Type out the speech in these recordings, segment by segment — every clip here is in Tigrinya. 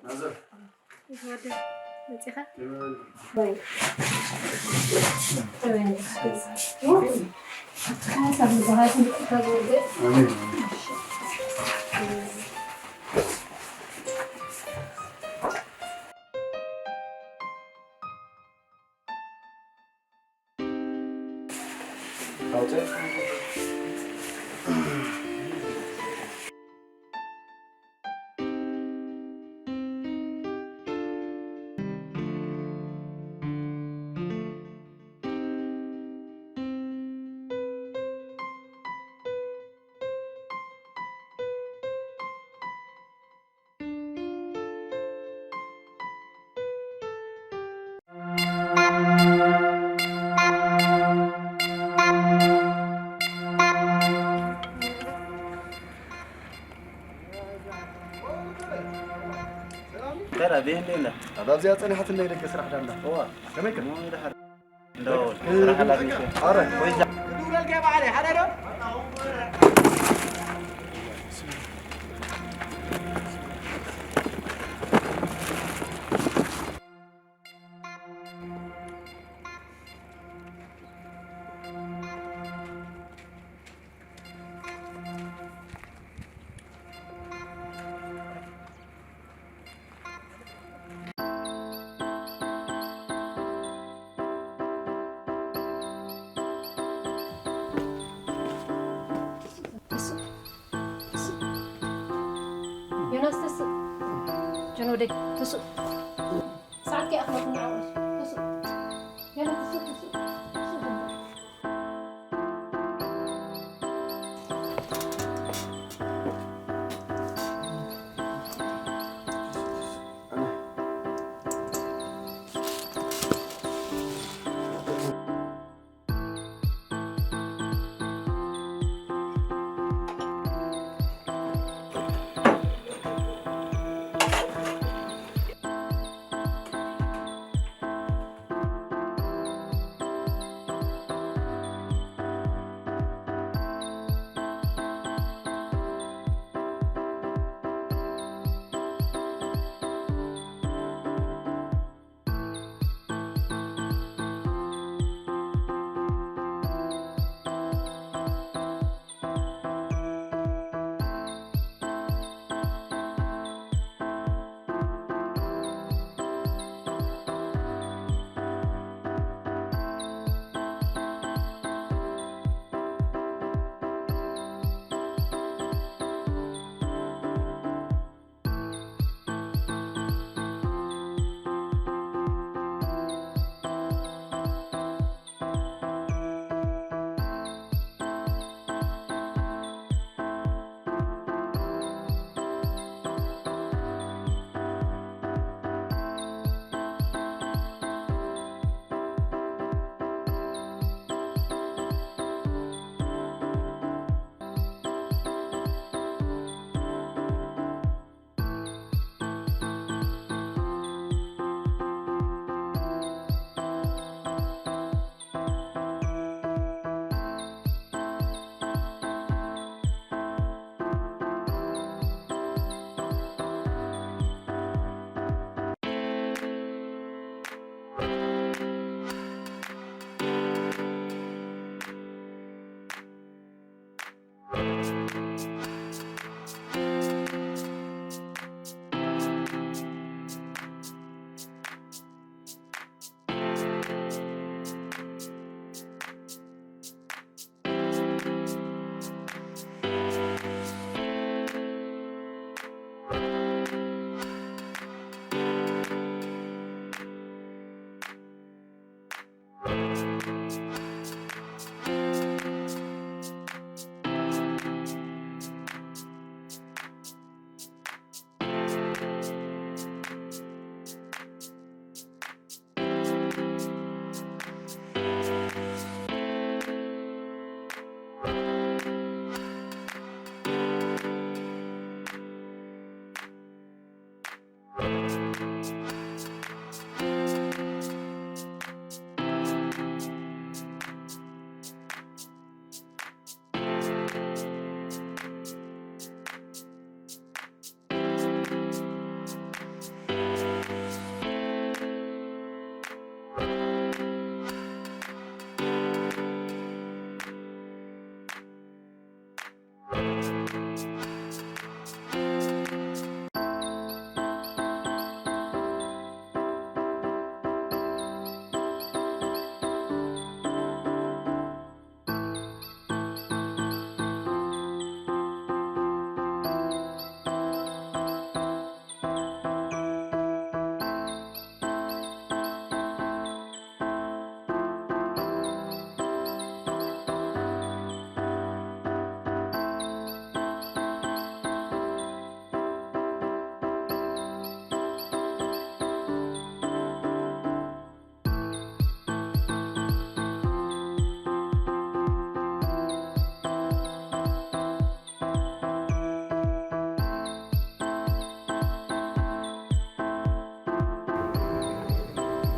ናዘር፣ ወደ መጺኻ? ተራ ቤት እንዴት ነህ? ኣብ ኣብዚኣ ጸኒሓት ናይ ደገ ስራሕ ዳንዳ። እዋ። ከመይ ከ? እሞ ድሓር። እንደው ስራሕ ኣላትኒ። ኣረ። ወይ እዛ። ተስእ ጀኖደይ ተስእ ሰዓት ከይኣኽለኩም ንዓቑስ ተስእ ገለ ተስእ ተስእ ተስእ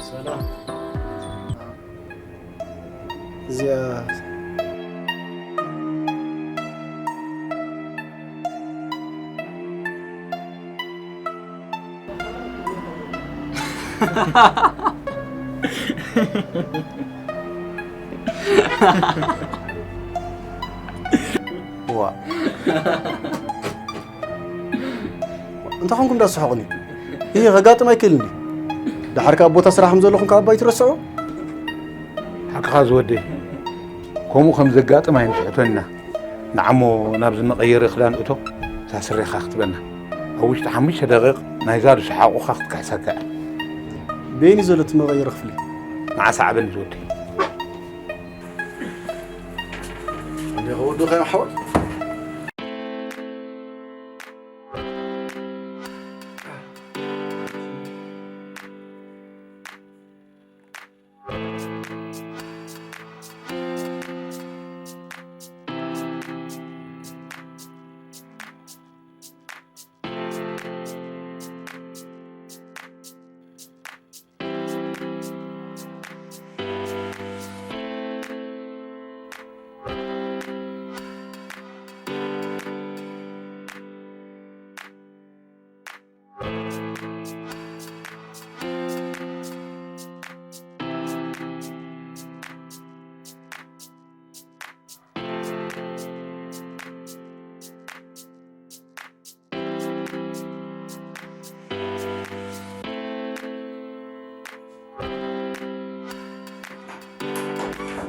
ሰላም። እዚኣ ዋ እንታይ ኾንኩም እንዳስሓቕኒ? ይህ ከጋጥም ኣይክእልን ድዩ? ደሓር ካብ ቦታ ስራሕ ከም ዘለኹም ካብ ኣባይ ትረስዑ? ሓቅኻ ዝወደይ፣ ከምኡ ከም ዘጋጥም ኣይንትሕቶን ኢና። ንዓሞ ናብዚ መቐየሪ ክዳን እቶ፣ እታ ስሬኻ ክትበና። ኣብ ውሽጢ ሓሙሽተ ደቂቕ ናይዛ ዝሰሓቑኻ ክትክሕሰካ እያ። በይኒ ዘሎ እቲ መቐየሪ ክፍሊ። ንዓሳ ዓበል ዝወዲ። እንዴ ከወዱ ኸም ሓወል።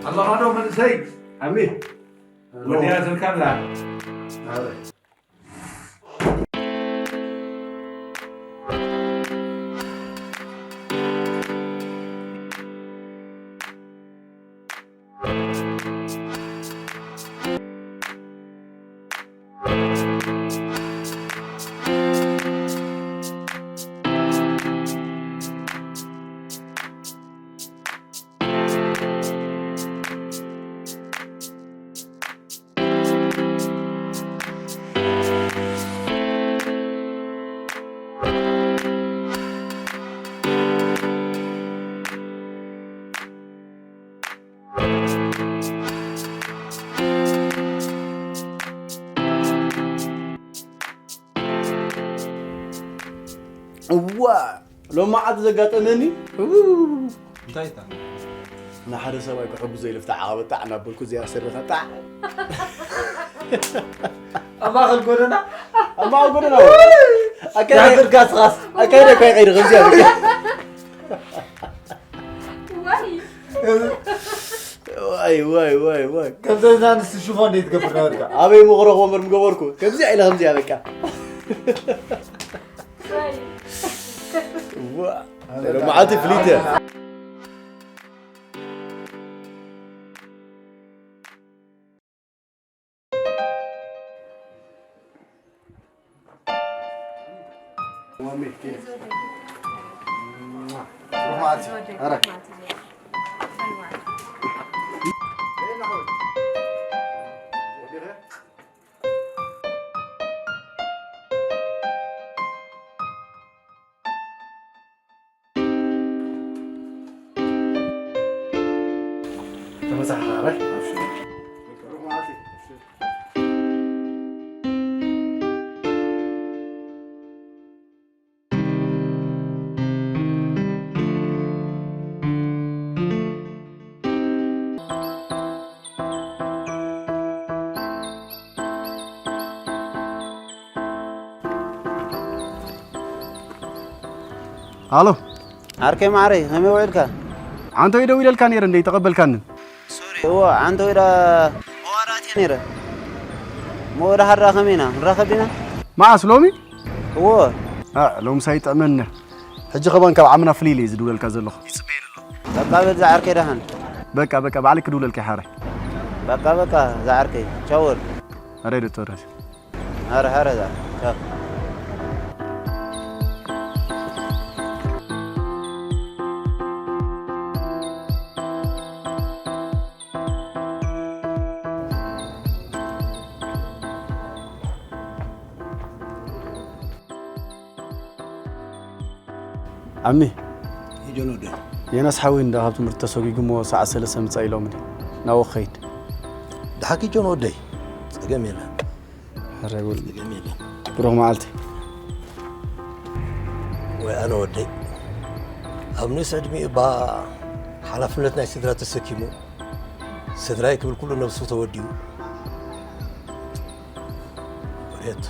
ኣለኻ ዶ መንእሰይ? ኣሜን። ወዲያ ትልካ ኣላ። ኣረ። እዋ ሎማዓት ዘጋጠመኒ እንታይ እታ ንሓደ ሰብኣይ ክሕግዞ ኢለ ፍታዕ ዓቐበጣዕ እናበልኩ እዚኣ ስርኻ ጣዕ ኣብ ማእኸል ጎደና ኣብ ማእኸል ጎደና ኣካይደ ጋስኻስ ኣካይደ እኳ ይኸይድ ከምዚኣ በቃ ዋይ ዋይ ዋይ ዋይ ዋይ ከምዚ እዛ ንስ ሽፎ እንዴት ትገብር ነበርካ ኣበይ ምቕረኽ ወንበር ምገበርኩ ከምዚኣ ኢለ ከምዚኣ በቃ ዋ ሎማዓቲ ፍሊት እያ ተመሳኻረ ሃሎ ዓርከይ ማዕረይ ከመይ ውዒልካ? ዓንተወይ ደዊለልካ ነይረ እንደ ይተቐበልካንን። ሶሪ እዎ ዓንተወይ ዳ መዋራእት እየ ነይረ። እሞ ወደ ሓራ ከመይ ኢና ንራኸብ ዲና? መዓስ ሎሚ? እዎ። ሎምሳ ይጥዕመኒ። ሕጂ ከማን ካብ ዓምና ፍልይ ኢለ እየ ዝድውለልካ ዘለኹ። ይጽበየኒ ኣለኹ። በቃ በል ዝዓርከይ ደሓን። በቃ በቃ ባዕለይ ክድውለልካ እየ ሓራይ። በቃ በቃ ዝዓርከይ ቻው በል። ኣረ ዶክተር ራሲ። ኣረ ሓረ ዝዓርከይ ቻው። ዓሚ ኢጆን ወደይ የናስ ሓዊ እንዳ ካብ ትምህርቲ ተሰጒጉ እሞ ሰዓት ሰለስተ ምጻእ ኢሎምኒ ናብኡ ክኸይድ። ደሓኪ ጆን ወደይ ጸገም የለን። ኧረ ይበል። ጸገም የለን። ብሩኽ መዓልቲ። ወይ ኣነ ወደይ ኣብ ንእስ ዕድሚኡ እባ ሓላፍነት ናይ ስድራ ተሰኪሙ ስድራይ ክብል ኩሉ ነብሱ ተወዲኡ ወሬት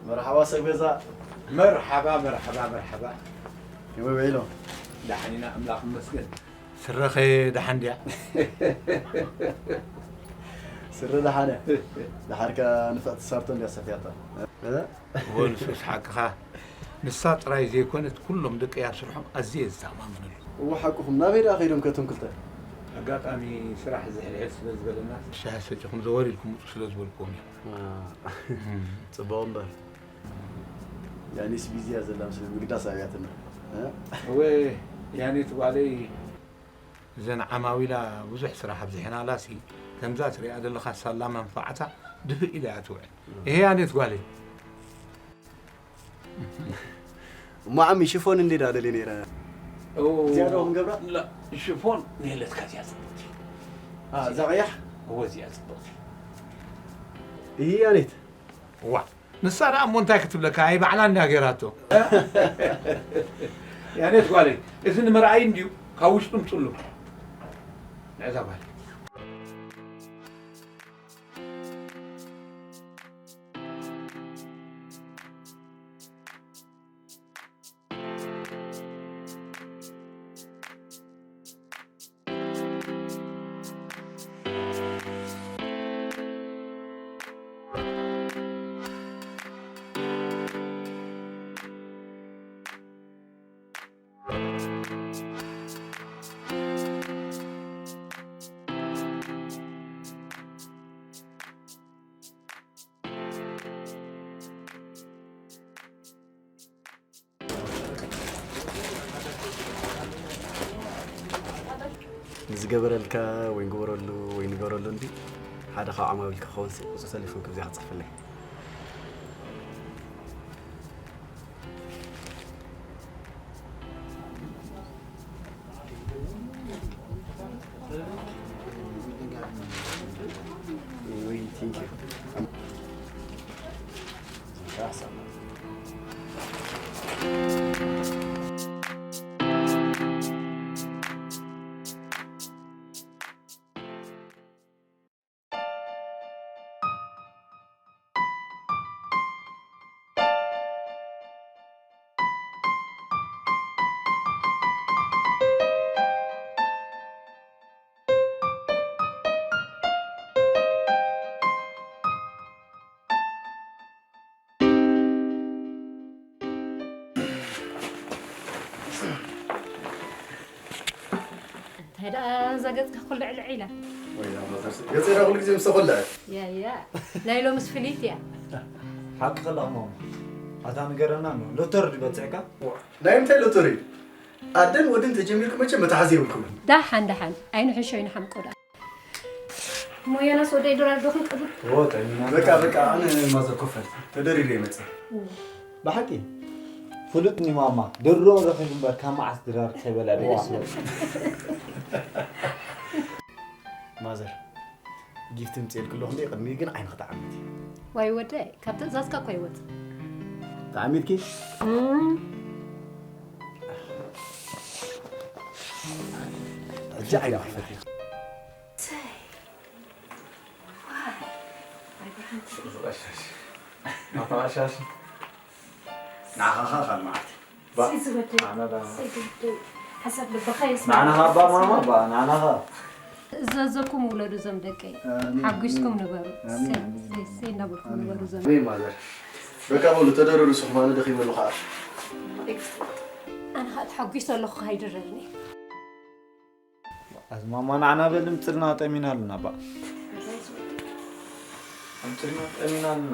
መርሓባ ሰብ ገዛ። መርሓባ፣ መርሓባ፣ መርሓባ። ከመይ ውዒሎም? ደሓን ኢና፣ ኣምላኽ ይመስገን። ስረኸ ደሓን ድያ? ስረ ደሓነ። ደሓር ከኣ ንፍዕቲ ሳርቶ እንድያ ሰፍያታ። እ? እወ፣ ንሱስ ሓቅኻ። ንሳ ጥራይ ዘይኮነት፣ ኩሎም ደቀይ ኣብ ስርሖም ኣዝየ እየ ዝተኣማመነሉ። እወ፣ ሓቅኹም። ናበይ ደኣ ከይዶም ከቶም ክልተ? ኣጋጣሚ ስራሕ ዝሕልሕል ስለ ዝበለና። ሻሂ ሰቲኹም ዘወር ኢልኩም ውጹ ስለ ዝበልኩዎም እዮም። አ፣ እም። ጽቡቕ እምበር። ያኒስ ቢዚ እያ ዘላ፣ ምስ ምግዳስ ኣብያትና። እ? እወ፣ ያኒት ጓለይ። እዘን ዓማዊላ ብዙሕ ስራሕ ኣብዚሐናላሲ፣ ከምዛ ትሪኣ ዘለኻ ሳላ መንፋዕታ ድፍእ ኢላ እያ ትውዕል። እም። ይሄ ያኔት ጓለይ። እሞ ዓሚ ሽፎን እንዴ ዳ ደልየ ነይረ? ኦ፣ እዚኣ ዶ ክንገብራ? ላ፣ ሽፎን ንየለትካ እዚኣ ጽብቕቲ። አ፣ እዛ ቀያሕ? እወ፣ እዚኣ ጽብቕቲ። ይሄ ያኔት? ዋ፣ ንሳ ደኣ እሞ እንታይ ክትብለካ? ኣይ ባዕላ እንድያ ገይራቶ። ያኔት ጓለይ፣ እዚ ንምርኣይ እንድዩ፣ ካብ ውሽጡ ምጽሉ። ንዕዛ ጓለይ። ንዝገበረልካ ወይ ንግበረሉ ወይ ንገበረሉ እንዲ ሓደ ካብ ዓማዊልካ ክኸውን ሲ ቁጽሪ ተሌፎን ክብዚኣ ክትጽሕፍለይ። Oui, thank you. እንታይ ደኣ እዛ ገጽካ ኩሉ ዕልዕ ኢላ? ወይ፣ ኣብ መተርሲ። ገጸይ ደኣ ኩሉ ግዜ ምስ ተኾልዐ። ያ፣ ያ። ናይ ሎምስ ፍልይቲ እያ። ሓቂ ከላኹ ማማ። ኣታ ንገረና እሞ፣ ሎተሪ ድዩ በጺሕካ? ናይ ምንታይ ሎተሪ? ኣደን ወድን ተጀሚርኩም መቸም መትሓዚ የብልኩምን። ደሓን፣ ደሓን። ኣይንሕሾ፣ ኣይንሓምቆ ደኣ። እሞ ዮናስ ወደይ፣ ዶላር ዶ ክንቀብል? እዎ፣ ጠሚና። በቃ፣ በቃ፣ ኣነ ማዘር ኮፈል ተደሪረ ይመጽእ። እዎ። ብሓቂ? ፍሉጥ ኒ ማማ፣ ድሮ ረኺቡ እምበር ካብ መዓስ ድራር ከይበላ እዋ። ደስ ይብል። ማዘር፣ ጊፍት ምጽኤልኪ ኣለኹ እንዴ፣ ቅድሚ ግን ዓይንኺ ተዓመቲ። ዋይ ወደይ፣ ካብ ትእዛዝካ እኮ ኣይወጽእ። ተዓሚትኪ? እም። ሕጂ ዓይንኺ ፈትሒ። ንዓኻ ኸኣ ካልእ መዓልቲ። ባ-፣ ኣነ ዳ-፣ ሓሳብ ልብኻ የስምዕ። ንዓና ኸኣ ባ ማማ፣ ባ፣ ንዓና ኸኣ። እዘዘኩም ውለዱ እዞም ደቀይ። ኣሜን። ሓጒስኩም ንበሩ። ኣሜን፣ ሰይ፣ ኣሜን። ሰይ፣ ሰይ እናበልኩም ንበሩ እዞም። ኣሜን ማዘር። በቃ በሉ ተደረሩ፣ ስኹም ኣነ ደኺመ ኣለኹ ኸኣ። ኣነ ኸኣ ተሓጒሰ ኣለኹ፣ ከይድረርኒ። ኣዝማማ ንዓና በል፣ ምጽልና ጠሚና ኣለና፣ ባ። ምጽልና ጠሚና ኣለና።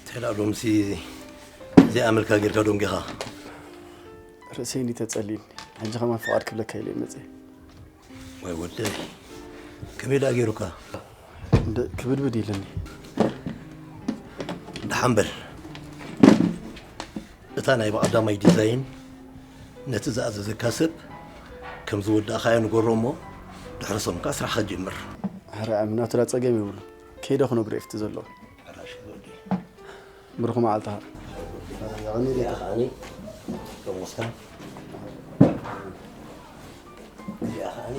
ተላ ሎምሲ እዚኣ መልካ ጌርካ ደንጊኻ። ርእሰይ እንዲ ተጸሊኒ። ሕጂ ከማን ፍቓድ ክብለካ ኢለ መጸ። ወይ ወደይ፣ ከመይ ደኣ ገይሩካ? እንደ ክብድብድ ኢለኒ። ደሓን በል። እታ ናይ ብቐዳማይ ዲዛይን ነቲ ዝኣዘዘካ ሰብ ከም ዝወዳእካዮ ንገሮ እሞ፣ ድሕሪ ሰሙን ከኣ ስራሕካ ጀምር። ሕራይ፣ ናቱ ዳ ጸገም የብሉ። ከይደ ክነግሮ እዩ ኣብቲ ዘሎ። ሕራይ፣ ወደይ። ብሩኽ መዓልትኻ። ኣነ ቤት ኣነ ከሞስካ እዚኣ ከኣኒ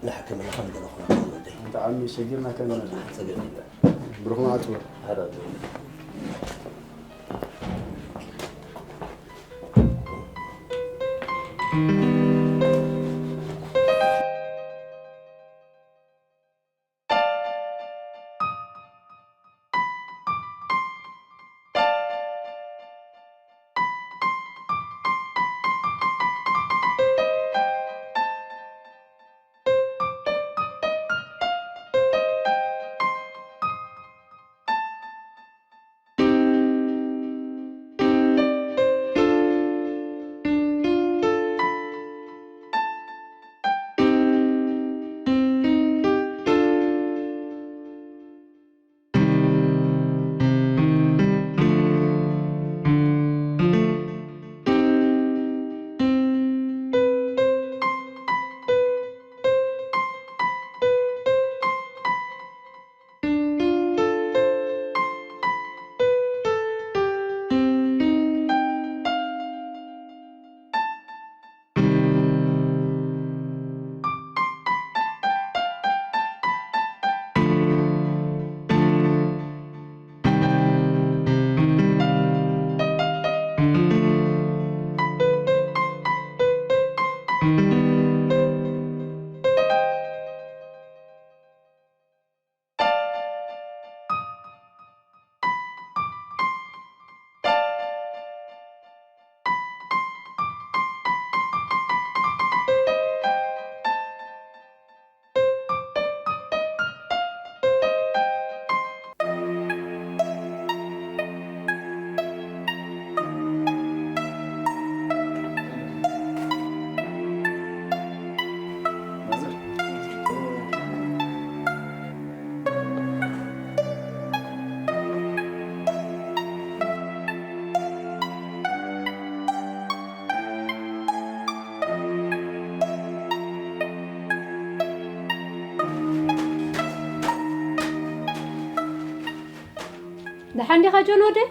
ንሕክምና ከም ገለኹና ወደይ። ብጣዕሚ ሸጊርና ከም ጸገም የለን። ብሩኽ መዓልቲ። ሓደ ደሓን ዲኻ ጆን ወደይ?